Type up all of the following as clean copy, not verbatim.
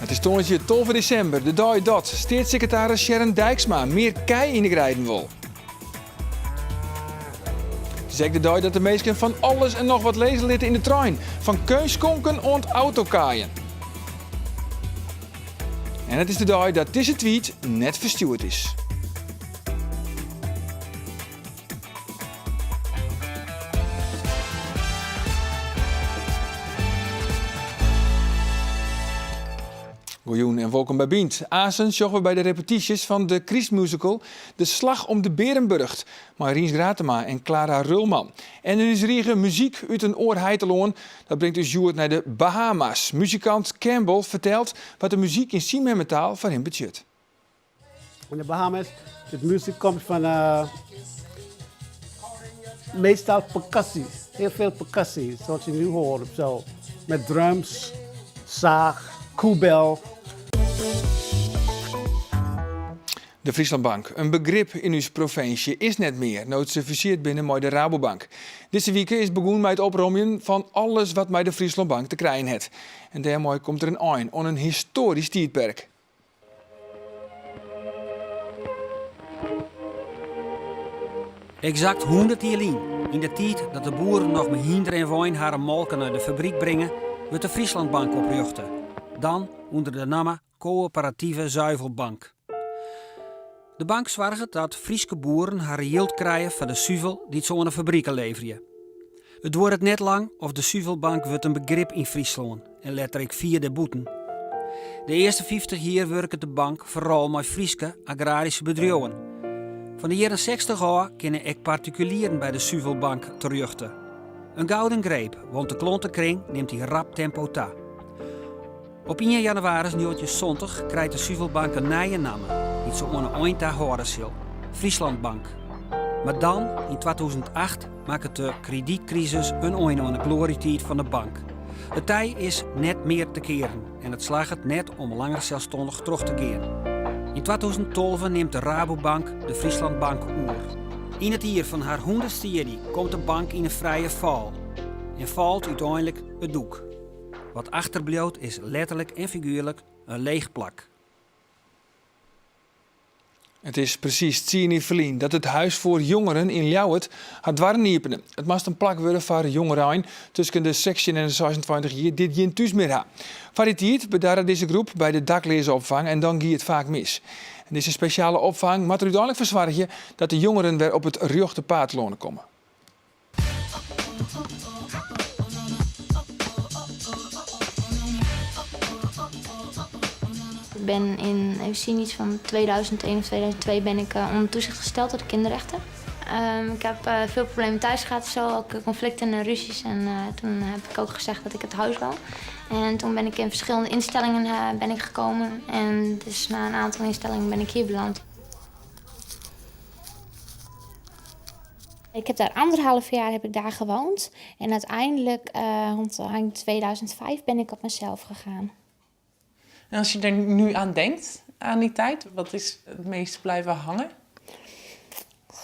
It is tongersdei 12 desimber, de dei dat steatssekretaris Sharon Dijksma mear kij yn de greiden wol. It is ek de dei dat de minsken fan alles en noch wat lizze litte yn de trein, fan keunstskonken oant autokaaien. En it is de dei dat dizze tweet net ferstjoerd is. Goejûn en wolkom by Bynt. Aansen sjogge we by de repetysjes fan de krystmusical De Slach om de Berenburcht mei Rients Gratema en Clara Rullman. En yn ús rige Muzyk út in oar heitelân, dat bringt ús hjoed nei de Bahama's. Muzikant Campbell fertelt wat de muzyk yn syn memmetaal foar him betsjut. In de Bahamas, de muziek komt van uh, meestal percussie. Heel veel percussie, zoals je nu hoort of zo. Met drums, zaag, koebel. De Friesland Bank, in begrip yn ús provinsje, is net mear no't se fuseard binne mei de Rabobank. Dizze wike is begûn mei it opromjen fan alles wat mei de Friesland Bank te krijen hat. En dêrmei komt der in ein oan in histoarysk tiidperk. Eksakt 100 jier lyn, yn de tiid dat de boeren noch mei hynder en wein harren molke nei de fabryk bringe, wurdt de Friesland Bank oprjochte. Dan ûnder de namme Coöperatieve Zuivelbank. De bank soarget dat Fryske boeren harren jild krije foar de suvel dy't se oan de fabriken leverje. It duorret net lang of de suvelbank wurdt in begrip yn Fryslân en letter ek fier dêrbûten. De earste 50 jier wurket de bank foaral mei Fryske agraryske bedriuwen. Fan de jierren 60 ôf kinne ek partikulieren by de suvelbank terjochte. In gouden greep, want de klantenkring nimt yn rap tempo ta. Op ien jannewaris 1970 krijt de suvelbank in nije namme, dy't se oan 'e ein ta hâlde sil, Friesland Bank. Mar dan, yn 2008, makket de kredytkrisis in ein oan de gloarjetiid fan de bank. It tij is net mear te kearen en it slagget net om langer selsstannich troch te gean. Yn 2012 nimt de Rabobank de Friesland Bank oer. Yn it jier fan har hûndertste jierdei komt de bank yn in frije fal en falt úteinlik it doek. Wat achterbliuwt is letterlik en figuerlik in leech plak. It is presys tsien jier ferlyn dat it Huis voor Jongeren yn Ljouwert har doarren iepene. It moast in plak wurde foar jongerein tusken de 16 en de 26 jier dy't gjin thús mear ha. Foar dy tiid bedarre dizze groep by de dakleaze-opfang en dan gie it faak mis. En dizze spesjale opfang moat der úteinlik foar soargje dat de jongeren wer op it rjochte paad telâne komme. Ik ben in, even zien, iets van 2001 of 2002 ben ik eh, onder toezicht gesteld door de kinderrechter. Um, ik heb uh, veel problemen thuis gehad, zo, ook conflicten en ruzies. En uh, toen heb ik ook gezegd dat ik het huis wil. En toen ben ik in verschillende instellingen uh, ben ik gekomen. En dus na een aantal instellingen ben ik hier beland. Ik heb daar anderhalf jaar heb ik daar gewoond. En uiteindelijk, uh, rond eind 2005, ben ik op mezelf gegaan. En als je er nu aan denkt, aan die tijd, wat is het meest blijven hangen?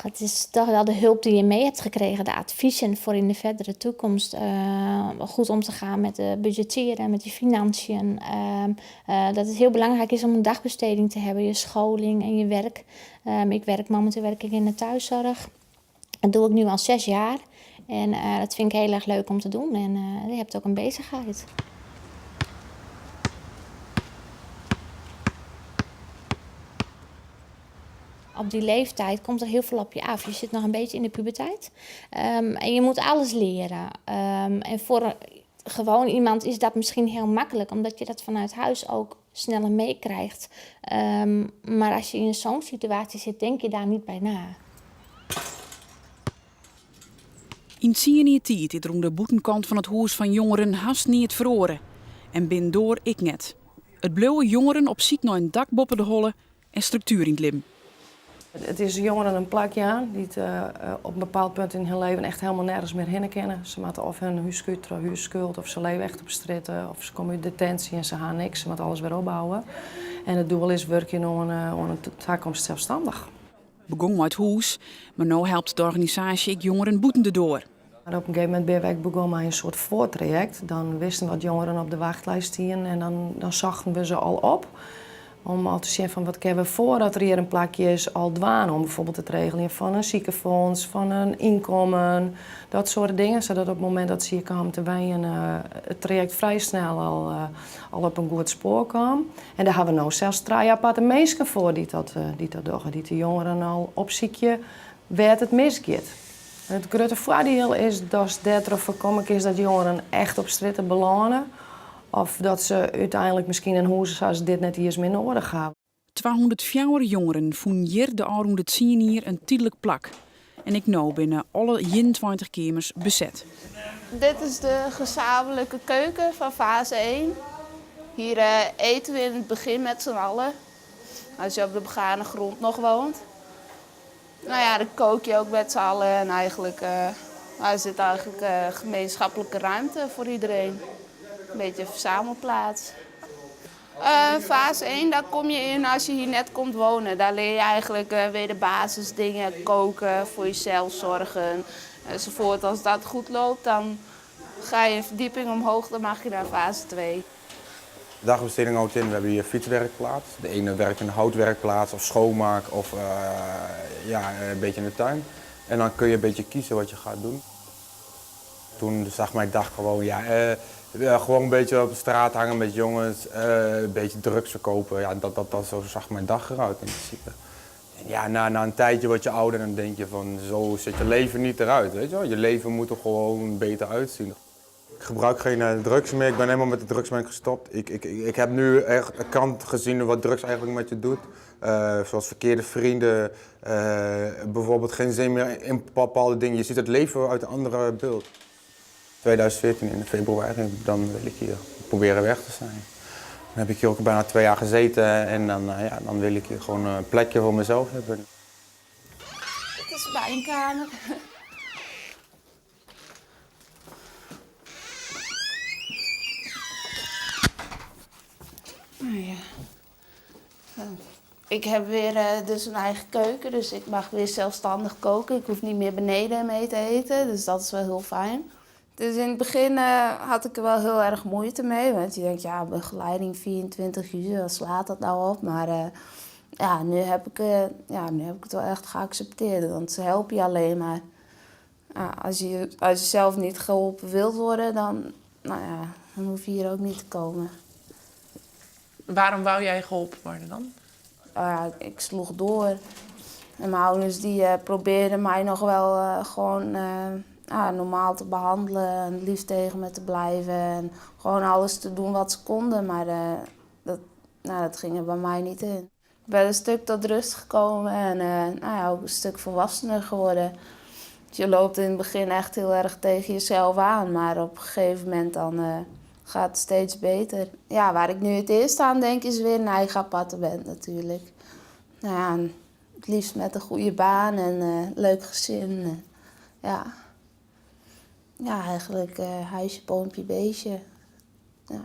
Het is toch wel de hulp die je mee hebt gekregen, de adviezen voor in de verdere toekomst. Uh, goed om te gaan met de budgetteren, met die financiën. Uh, uh, dat het heel belangrijk is om een dagbesteding te hebben, je scholing en je werk. Um, ik werk momenteel werk ik in de thuiszorg. Dat doe ik nu al zes jaar. En uh, dat vind ik heel erg leuk om te doen. En uh, je hebt ook een bezigheid. Op die leeftijd komt er heel veel op je af. Je zit nog een beetje in de puberteit. Um, en je moet alles leren. Um, en voor gewoon iemand is dat misschien heel makkelijk, omdat je dat vanuit huis ook sneller meekrijgt. Um, maar als je in zo'n situatie zit, denk je daar niet bij na. Yn tsien jier tiid is der oan de bûtenkant fan it hûs fan jongeren hast neat feroare. En binnendoar ek net. It bliuwe jongeren op syk nei in dak boppe de holle en struktuer yn it libben. It is jongeren in plak jaan dy't op in bepaald punt yn hun leven echt helemaal nergens mear hinne kinne. Se moatte of hun húske út troch hússkuld of se leve echt op strjitte of se komme út detentie en se ha niks. Se moatte alles wer opbouwe. En it doel is wurkjen oan in takomst selsstannich. Begûn mei it hûs, mar no helpt de organisaasje ek jongeren bûten de doar. Mar op in gegeven momint binne we ek begûn mei in soart foartrajekt. Dan wisten wat jongeren op de wachtlist stienen en dan, dan sochten we se al op. Om al te sjen fan wat kinne we foardat der hjir in plakje is al dwaan. Om bijvoorbeeld it regeljen fan in sikefûns, fan in ynkommen, dat soarte dingen. Sadat op it momint dat se hjir kamen te wenjen it trajekt frij snel al, al op in goed spoar kaam. En dêr hawwe we no sels trije aparte minsken foar dy't dat, dy't dat dogge. Dy't de jongeren al opsykje wêr't it misgiet. It grutte foardiel is datst dêrtroch foarkomme kinst dat jongeren echt op strjitte belâne of dat se úteinlik miskien in hûs sa as dit net iens mear noadich hawwe. 204 jongeren fûnen hjir de ôfrûne tsien jier in tydlik plak. En ek no binne alle 21 keamers beset. Dit is de gezamenlijke keuken van fase 1. Hier eh, eten we in het begin met z'n allen. Als je op de begane grond nog woont. Nou ja, dan kook je ook met z'n allen en eigenlijk uh, nou, is dit eigenlijk een gemeenschappelijke ruimte voor iedereen. Een beetje een verzamelplaats. Uh, fase 1, daar kom je in als je hier net komt wonen. Daar leer je eigenlijk uh, weer de basisdingen, koken, voor jezelf zorgen enzovoort. Als dat goed loopt, dan ga je een verdieping omhoog, dan mag je naar fase 2. Dagbesteding houdt in, we hebben hier fietswerkplaats. De ene werkt in de houtwerkplaats of schoonmaak of uh, ja, een beetje in de tuin. En dan kun je een beetje kiezen wat je gaat doen. Toen zag mijn dag gewoon, ja, uh, gewoon een beetje op de straat hangen met jongens, uh, een beetje drugs verkopen. Ja, dat, dat, dat, zo zag mijn dag eruit in principe. En ja, na, na een tijdje word je ouder en dan denk je van, zo ziet je leven niet eruit, weet je wel. Je leven moet er gewoon beter uitzien. Ik gebruik geen eh, drugs meer. Ik ben helemaal met de drugs ben ik gestopt. Ik, ik, ik heb nu echt een kant gezien wat drugs eigenlijk met je doet. Uh, zoals verkeerde vrienden, uh, bijvoorbeeld geen zin meer in bepaalde dingen. Je ziet het leven uit een andere beeld. 2014 in februari, dan wil ik hier proberen weg te zijn. Dan heb ik hier ook bijna twee jaar gezeten en dan, ja, dan wil ik hier gewoon een plekje voor mezelf hebben. Dit is mijn kamer. Nou ja. Ik heb weer uh, dus een eigen keuken, dus ik mag weer zelfstandig koken. Ik hoef niet meer beneden mee te eten, dus dat is wel heel fijn. Dus in het begin uh, had ik er wel heel erg moeite mee. Want je denkt, ja, begeleiding 24 uur, wat slaat dat nou op? Maar uh, ja, nu heb ik, ja, nu heb ik het wel echt geaccepteerd. Want ze helpen je alleen maar. Ja, als, je, als je zelf niet geholpen wilt worden, dan, nou ja, dan hoef je hier ook niet te komen. Waarom wou jij geholpen worden dan? Oh ja, ik sloeg door. En mijn ouders die uh, probeerden mij nog wel uh, gewoon uh, normaal te behandelen en lief tegen me te blijven. En gewoon alles te doen wat ze konden, maar dat, nou, dat ging er bij mij niet in. Ik ben een stuk tot rust gekomen en nou ja, ook een stuk volwassener geworden. Je loopt in het begin echt heel erg tegen jezelf aan, maar op een gegeven moment dan gaat het steeds beter. Ja, waar ik nu het eerst aan denk is weer een eigen appartement natuurlijk. Nou ja, het liefst met een goede baan en uh, leuk gezin. Ja. Ja, eigenlijk uh, huisje, boompje, beestje. Ja.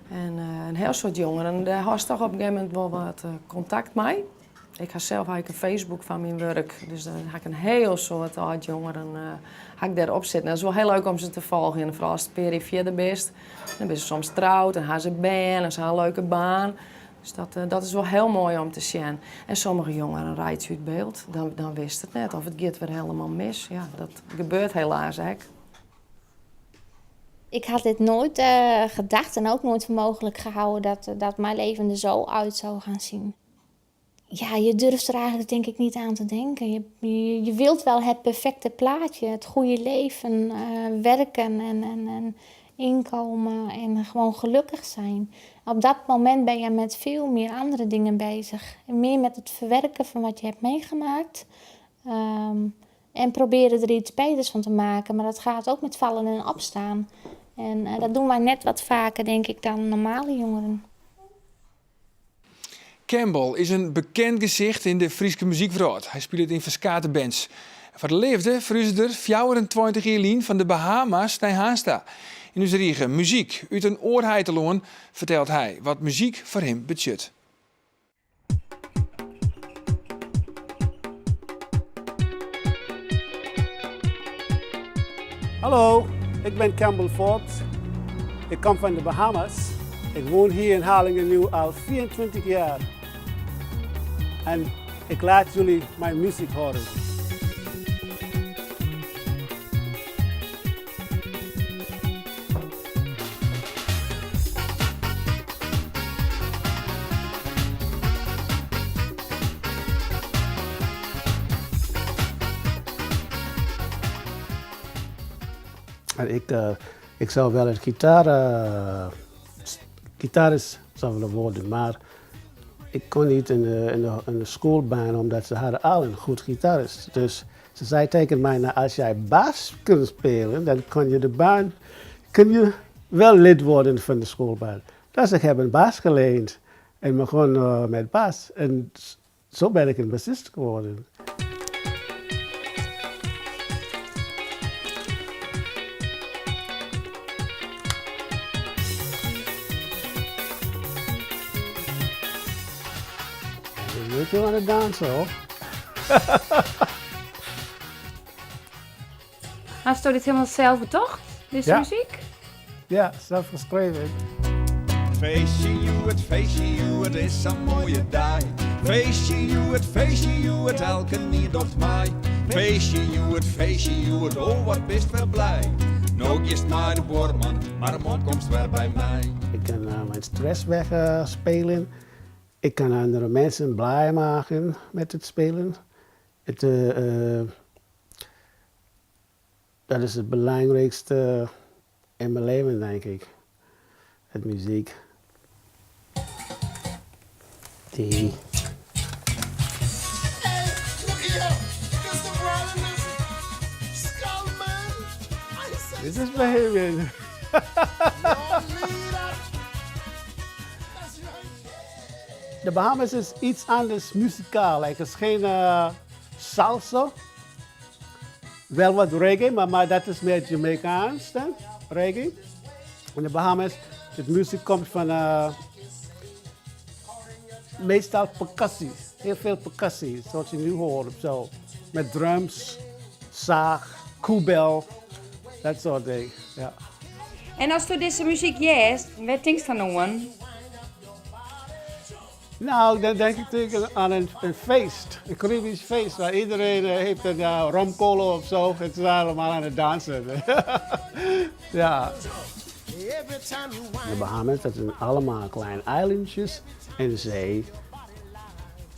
En uh, een heel soort jongeren, daar had toch op een gegeven moment wel wat contact mee. Ik heb zelf eigenlijk een Facebook van mijn werk, dus dan heb ik een heel soort oud jongeren uh, heb ik daarop zitten. En dat is wel heel leuk om ze te volgen. En vooral als het peri verder bent, dan ben ze soms trouwd en hebben ze een baan en ze hebben een leuke baan. Dus dat, uh, dat is wel heel mooi om te zien. En sommige jongeren rijdt uit beeld, dan, dan wist het net. Of het gaat weer helemaal mis. Ja, dat gebeurt helaas ook. Ik had dit nooit uh, gedacht en ook nooit voor mogelijk gehouden dat, dat mijn leven er zo uit zou gaan zien. Ja, je durft er eigenlijk denk ik niet aan te denken. Je, je, je wilt wel het perfecte plaatje, het goede leven, uh, werken en, en, en inkomen en gewoon gelukkig zijn. Op dat moment ben je met veel meer andere dingen bezig. En meer met het verwerken van wat je hebt meegemaakt. Um, en proberen er iets beters van te maken. Maar dat gaat ook met vallen en opstaan. En uh, dat doen wij net wat vaker, denk ik, dan normale jongeren. Campbell is in bekend gesicht yn de Fryske muzykwrâld. Hy spilet yn ferskate bands. Foar de leafde ferhuze er 24 jier lyn fan de Bahama's nei Harns ta. Yn ús rige Muzyk út in oar heitelân fertelt hy wat muzyk foar him betsjut. Hallo, ik ben Campbell Forbes. Ik kom van de Bahamas. Ik woon hier in Harlingen nu al 24 jaar. En ik laat jullie mijn muziek horen. En ik, uh, ik zou wel een gitaar, uh, gitarist zou willen worden, maar ik kon niet in de schoolband omdat ze hadden al een goed gitarist. Dus ze zei tegen mij, nou, als jij bas kunt spelen, dan kan je de band, kun je wel lid worden van de schoolband. Dus ik heb een bas geleend en begon met bas. En zo ben ik een bassist geworden. Ik ben aan het dansen hoor. Hast do dit hielendal sels betocht, dizze Ja. muzyk? Ja, zelf geschreven. Feestje hjoed, feestje hjoed, it is sa'n moaie dei. Feestje hjoed, feestje hjoed, elkenien docht mei. Feestje hjoed, feestje hjoed, oh wat bist wer blij. No giest nei de buorman, mar moarn komst wer by my. Ik kan mijn stress wegspelen. Ik kan andere mensen blij maken met het spelen. Dat is het belangrijkste in mijn leven, denk ik. Het muziek. Die. Hey, look here. Mr. Brown Skull Man. I said Dit is Bohemian. leader. That's right. De Bahamas is iets anders muzikaal. Het is geen salsa. Wel wat reggae, maar dat is meer Jamaicaans dan, reggae. In de Bahamas, de muziek komt van meestal percussie. Heel veel percussie, zoals je nu hoort. Of zo. Met drums, zaag, koebel, dat soort dingen. Ja. En ast dizze muzyk hearst, wêr tinkst dan oan? Nou, dan denk ik tegen aan een feest, een Caribisch feest, waar iedereen heeft een romcola of zo. Het is allemaal aan het dansen. Ja. De Bahamas, dat zijn allemaal kleine eilandjes in de zee.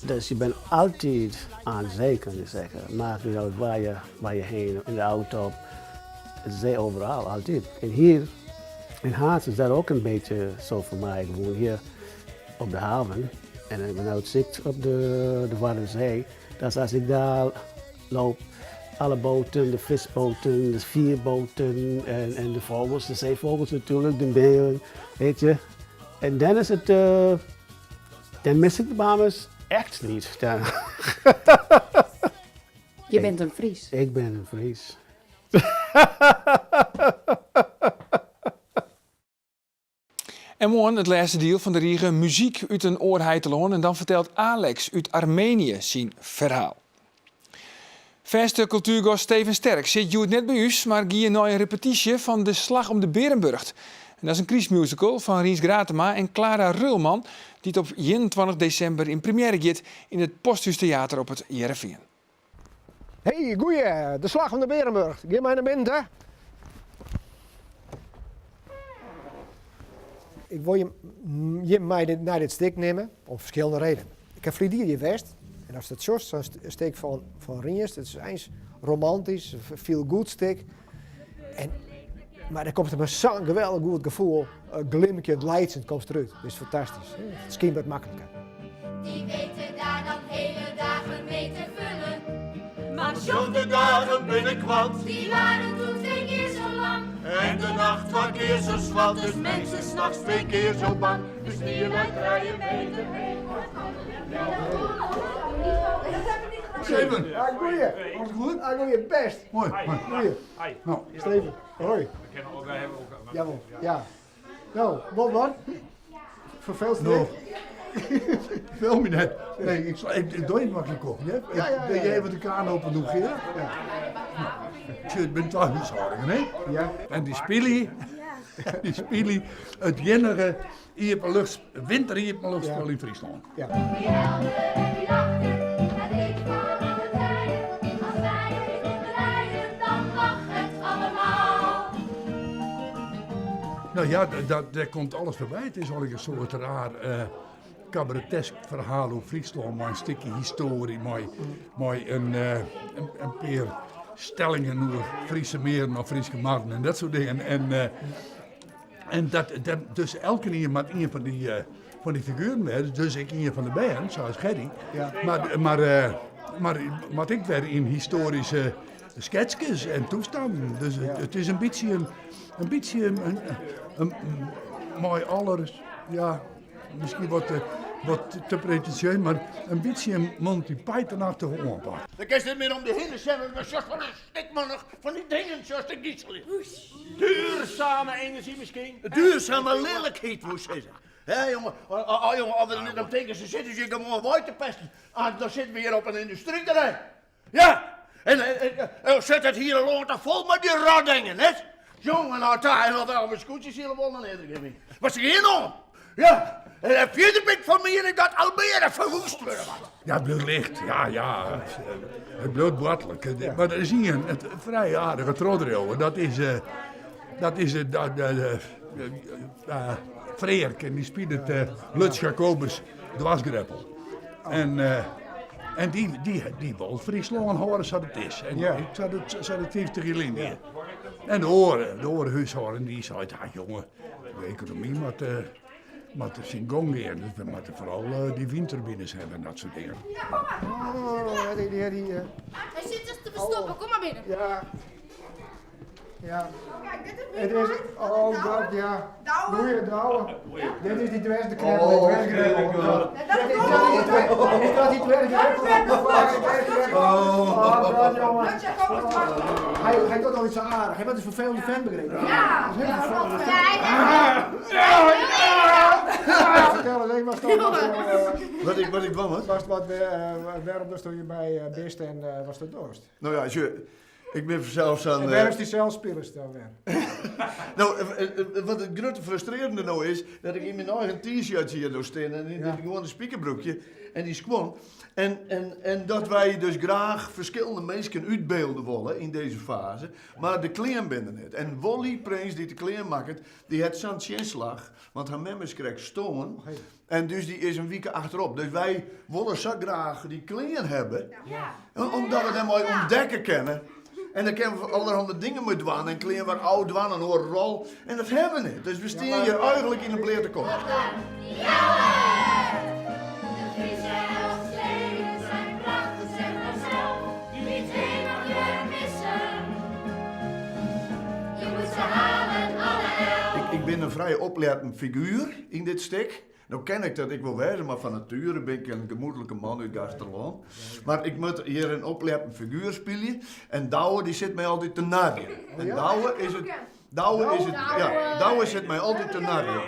Dus je bent altijd aan zee, kan je zeggen. Maakt niet uit waar je heen, in de auto. De zee overal, altijd. En hier in Harns is dat ook een beetje zo voor mij. Ik woon hier op de haven en ik ben uitzicht op de Waddenzee. Dus als ik daar loop, alle boten, de visboten, de veerboten en de vogels, de zeevogels natuurlijk, de meeuwen, weet je. En dan is het, dan mis ik de Bahamas echt niet. Dan. Je bent in Fries. Ik ben een Fries. En moarn it lêste diel fan de rige Muzyk út in oar heitelân. En dan fertelt Alex út Armenië syn ferhaal. Fêste kultuergast Steven Sterk sit hjoed net by ús, mar gie nei in repetysje fan De Slach om de Berenburcht. En dat is in krystmusical fan Rients Gratema en Clara Rullman, dy't op 21 desimber yn premjêre giet yn it Posthûstheater op It Hearrenfean. Hey, goeie, de Slach om de Berenburcht. Gean mar nei binnen, hè. Ik wol jim mei nei dit stik nimme om ferskillende redenen. Ik ha ferline jier hjir west en ast it sjochst, sa'n stik fan Rients, it is eins romantysk, feel good stik. En, mar der komt der mar sa'n geweldich goed gefoel, glimkjend, laitsjend komst derút. Dat is fantastysk. It skynt wat makliker. Die weten daar dan hele dagen mee te vullen. Maar sjoch de dagen binne koart. Die waren toen twee keer zo lang. En de nacht twa kear sa swart. Dus minsken nachts twee kear sa bang. Dus 3 meter heen. Steven. Ja, goeie. Alles goed? Ja, goeie, best. Mooi. Goeie. Nou, Steven, hoi. We kennen elkaar, hebben elkaar. Jawel, ja. Nou, wat wat? Verveelst Nou. je? Vertel me net. Nee, ik doe even makkelijk koffie, hè? Ja. Wil jij even de kraan open doen, Geer? Ja. It binne twa húshâldingen, hè? Ja. En dy spylje, dy spylje it iennige iepenlucht, winteriepenluchtspul yn Fryslân. Ja. No ja, dêr komt alles foarby. It is allegear in soart raar kabaretesk ferhaal oer Fryslân mei in stikje histoarje, mei in pear stellingen oer Fryske mearen of Fryske marren en dat soart dingen. En dat, dus elkenien moat ien fan dy, fan dy figueren wêze, dus ek ien fan de bern, sa as Gerry. Mar, mar moat ek wer yn histoaryske sketskes en toestannen. Dus it is in bytsje in bytsje in mei alle, ja, Miskien wat, wat te pretinsjeus, mar in bytsje in Monty Python-achtige oanpak. Dan kinst net mear om dy hinne sjen, want dan sjochst fan in stikmannich fan dy dingen sjochst te giseljen. Duurzame enerzjy miskien? Duurzame lillikheid, woest sizze. Hè, jonge, oh, jonge, as we der net om tinke, se sitte ús hjir gewoan wei te pesten. Ah, dan sitte we hjir op in yndustryterrein. Ja, en sit it hiele lân toch fol mei dy rotdingen, net? Jonge, nou ta, en wat alle skûtsjes sile wol dan earder gjin wyn. Mar se gean oan. Ja, en fierder bin ik fan miening dat Almere ferwoest wurde moat. Ja, it bliuwt licht. Ja, ja, it bliuwt boartlik. Mar der is ien, in frij aardige trochdriuwer, dat is, dat is Freark en dy spilet Lutz Jacobus Dwarsgreppel. En, en dy, dy, dy wol Fryslân hâlde sa't it is. En ja. sa't it, sa't it 50 jier lyn wie. En de oare, de oare húshâlding dy seit, ah jonge, de ekonomy moat, uh, moat syn gong gean. Dus we moatte foaral uh, dy wynturbines hawwe en dat soart dingen. Ja, kom maar. Oh, die, die, die, Hij zit zich te verstoppen, kom maar binnen. Ja. Ja. Kijk, dit is mijn Het is, oh god, ja. Goeie Douwe. Dit is die dwersgreppel. Oh, dwersgreppel. Is dat die dwersgreppel? Oh god, jongen. Hij, hij doet al iets zo aardig. Hij wordt een vervelende vent, begrepen. Ja. Dat is een heel vervelende vent. Vertel eens even, wat Wat ik, wat ik dwaan moat? Was wat, wêrom dochsto hjir by bist en watsto dochst? No ja, sjoch, Ik bin fansels sa'n. En wêrom dysels spilest dan wer? No, wat it grutte frustrearjende no is, dat ik yn myn eigen t-shirtsje hjir no stean en yn dit gewoane spikerbroekje en dy skuon. En, en, en dat wy dus graach ferskillende minsken útbylde wolle yn dizze faze, mar de klean binne der net. En Wolly Prins, dy't de klean makket, dy hat sa'n tsjinslach, want har mem is krekt stoarn. En dus dy is in wike achterop. Dus wy wolle sa graach dy klean hawwe, omdat we dêrmei ûntdekke kinne. En dan kinne we allerhande dingen mei dwaan en klean wer ôfdwaan, in oare rol. En dat hawwe we net. Dus we stean hjir eigenlik yn 'e bleate kop. De Friese elf steden zijn prachtig, zeg maar zelf. Die twee mag je missen. Je moet ze halen, alle elf. Ik bin in frij opletten figuer yn dit stik. No ken ik dat ek wol wêze, mar fan natuere bin ik in gemoedlike man út Gaasterlân. Mar ik moat hjir in opletten figuer spylje en Douwe dy sit my altyd te narjen. En Douwe is it, Douwe is it, ja, Douwe sit my altyd te narjen.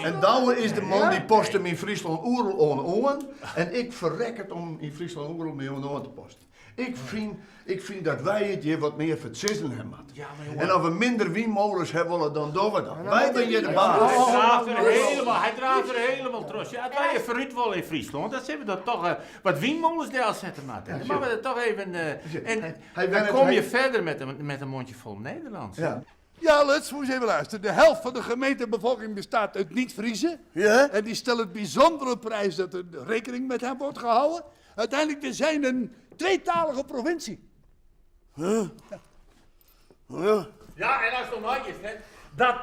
En Douwe is de man dy past him yn Fryslân oeral oan oan en ik ferrek it om yn Fryslân oeral my oan oan te passen. Ik fyn, ik fyn dat wy it hjir wat mear foar it sizzen ha moatte. En as we minder wynmolens ha wolle, dan dogge we dat. Wy binne hjir de baas. Hy draaft der helemaal, hy draaft der helemaal troch. Ja, as wy foarút wolle yn Fryslân, dan sille we dat toch wat wynmolens delsette moatte. Dan moatte we dat toch even. En dan kom je verder met een mondje vol Nederlands. Ja. Ja, Lutz, moet eens even luisteren. De helft van de gemeentebevolking bestaat uit niet-Friezen. Ja? En die stellen het bijzonder op prijs dat er rekening met hen wordt gehouden. Uiteindelijk, we zijn een tweetalige provincie. Huh? Ja. Ja. Ja, en as it oan my giet, hè, dat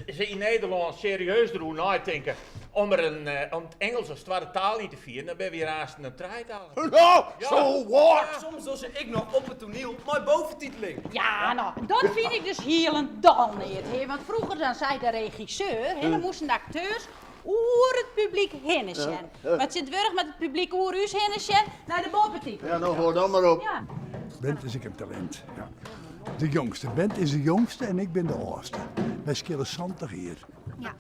se yn Nederlân serieus deroer neitinke om er in, om it Ingelsk as twadde taal yn te fieren, dan binne we hjir aansten in trijtalige. No, so what? Soms dogge se ek noch op it toaniel mei boventiteling. Ja, no, dat fyn ik dus hielendal neat, hè. Want froeger dan sei de regisseur, hè, dan moasten de akteurs oer it publyk hinne sjen. Mar tsjintwurdich moat it publyk oer ús hinne sjen nei de boventiteling. Ja, no hâld dan mar op. Ja. Bent is ek in talint, ja. De jongste. Bent is de jongste en ik bin de âldste. Wy skille 70 jier. Ja.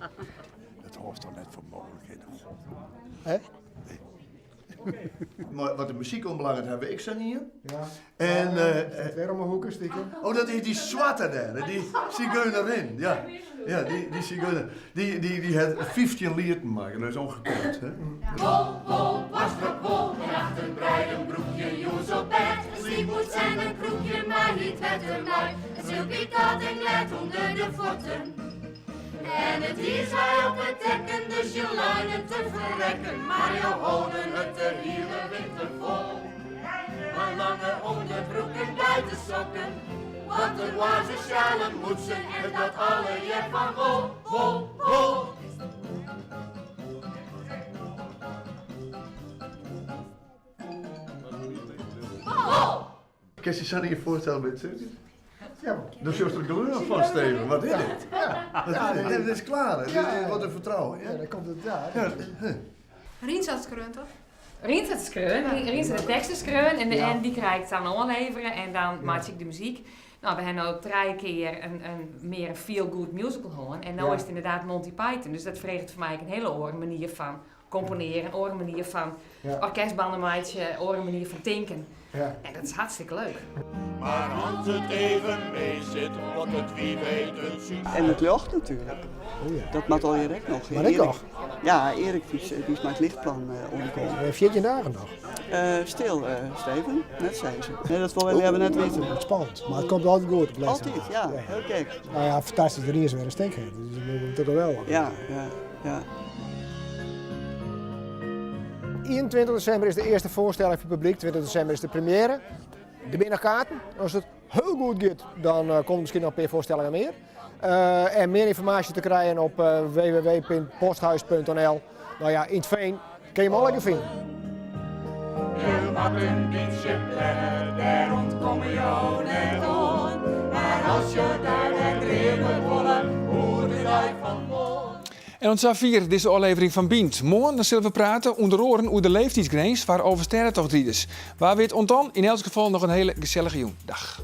Dat hâldst toch net foar mooglik, hè? Hè? Maar wat de muzyk oanbelanget hawwe we ek sa'n ien. Ja. En, uh, wer om 'e hoeke stikem. Oh, dat is dy swarte dêr, dy sigeunerin. Ja, ja dy, dy sigeuner. Dy, dy, dy hat 15 lieten makke, dat is ongekend. Hè? Wol, wol, borstrok wol, en achterbreid broekje, jûns op bêd, in sliephoed en in krûkje mei hyt wetter mei, in silky kat en glêd ûnder de fuotten. En it iis lei op it tekken, dus je leinen te ferrekken, mar jo holden it de hiele winter fol. Mei lange ûnderbroeken, geitesokken, wattenhoazen, sjalen, mûtsen en dat allegear fan wol, wol, wol. Wol! Kinst dy sa ien foarstelle by it sirkus? Ja. Dan sjochst der gleon fan, Steven. Wat is dit? Ja. Wat is dit? Dit is klear. Dit is wat in fertrouwen. Ja, dan komt it. Ja. Rients hat skreaun, toch? Rients hat skreaun, Rients hat de teksten skreaun en, en dy krij ik dan oanlevere en dan meitsje ik de muzyk. No, we ha no trije kear in, in mear in feel-good musical hân en no is it ynderdaad Monty Python. Dus dat freget foar my ek in hiele oare manier fan komponearjen, in oare manier fan orkestbannen meitsje, in oare manier fan tinken. En dat is hartstikke leuk. Maar als het even mee zit, wordt het wie weet een succes. En it ljocht natuerlik. Dat moat allegear ek noch. Mar ek noch? Ja, Erik dy is mei it lichtplan oankommen. 14 dagen noch? Stil, Steven. Net sizze. Nee, dat wolle we leaver net witte. Spannend, mar it komt altyd goed op lêste Altyd, ja. Hiel gek. No ja, fantastysk dat Rients wer in stik hat. Dus dat is natuerlik geweldich. Ja, ja, ja. 21 desimber is de earste foarstelling foar publyk, 20 desimber is de premiêre. Der binne noch kaarten. As it hiel goed giet, dan eh, komme miskien noch in pear foarstellingen mear. Eh, en mear ynformaasje te krijen op eh, www.posthuis.nl. No ja, yn it Feen kin je him allegear fine. Je moat in bytsje planne, dêr ûntkomme jo net oan. Mar as jo daar net dreame wolle oer de dei fan moarn. En oant safier dizze ôflevering fan Bynt. Moarn dan sille we prate ûnder oaren oer de leeftiidsgrins foar Alvestêdetochtriders. Wa wit oant dan, yn elts gefal noch in hiele gesellige jûn. Dag.